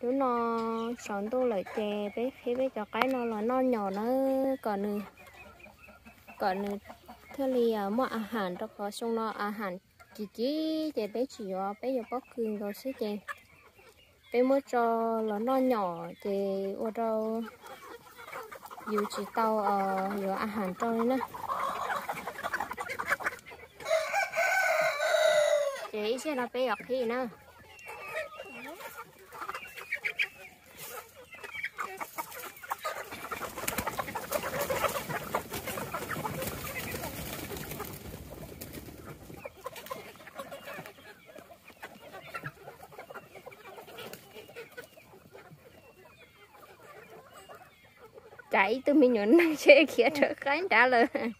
Hnub no tsaus ntuj lawm ces peb qhib peb cov qaib no los noj nyom na, kom nws, kom nws thiaj li muaj a has rau qhov xyoo no a has kim kim ces peb tsis yuav, peb yuav pob kws nkaus xwb ces peb muab tso los noj nyom ces ua rau yus tsis tau yuav a has rau li na. Ces ib zaj no peb yuav qhib na. Cas ib tug me nyuam neeg seb khiav rau qaib nrad lawm.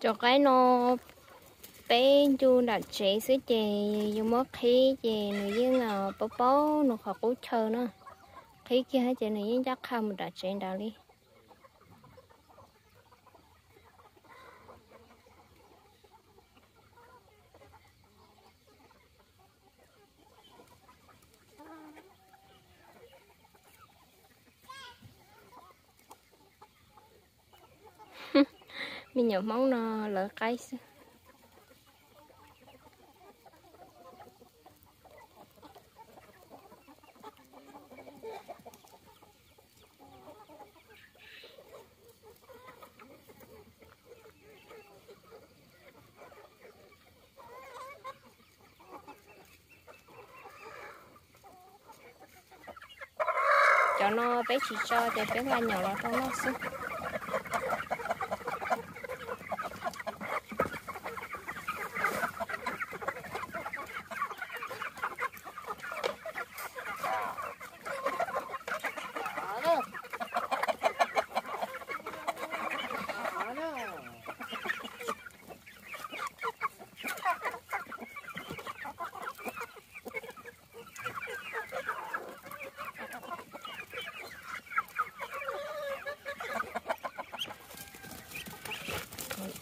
Cov qaib no peb ncu nram tsev xwb ces yus muab qhib ces nws yeej paub paub nws qhov qub chaw na. Qhib kiag ces nws yeej ncaj qha mus nram tsev nrad li. Me nyuam Hmoob no lawv qaib xwb. Cov no peb tsis tso ces peb nqa nyom los rau noj xwb.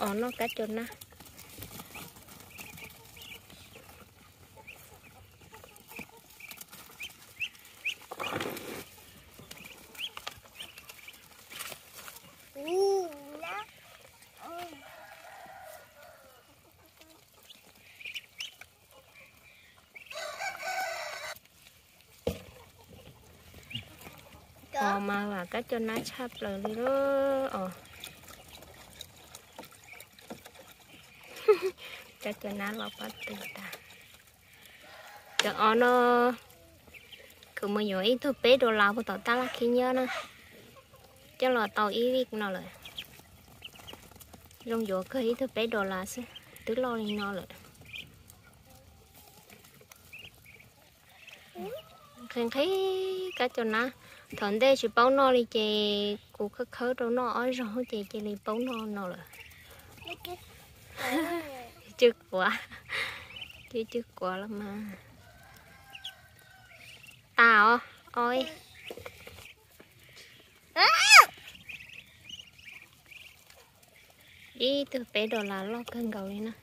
Os, noj kab cua nab. Os, mas vam kab cua nab tshaj plaws li lawm os. Kab cua nab los pob tw tas. Cov os no kuv mus yuav ib tug peb dollar puag tom tab laj khib nyiab na, coj los tau ib vij no lawm. Zoo yuav kawg, ib tug peb dollar xwb twb loj li no lawm. Nqhis nqhis kab cua nab, thaum ntej tsis paub noj li ces kuv khawb khawb rau noj ob zaug ces cia li paub noj no lawm. Cwj kuav, cwj cwj kuav los mas. Tas os, ib tug peb dollar loj kawg nkaus li na.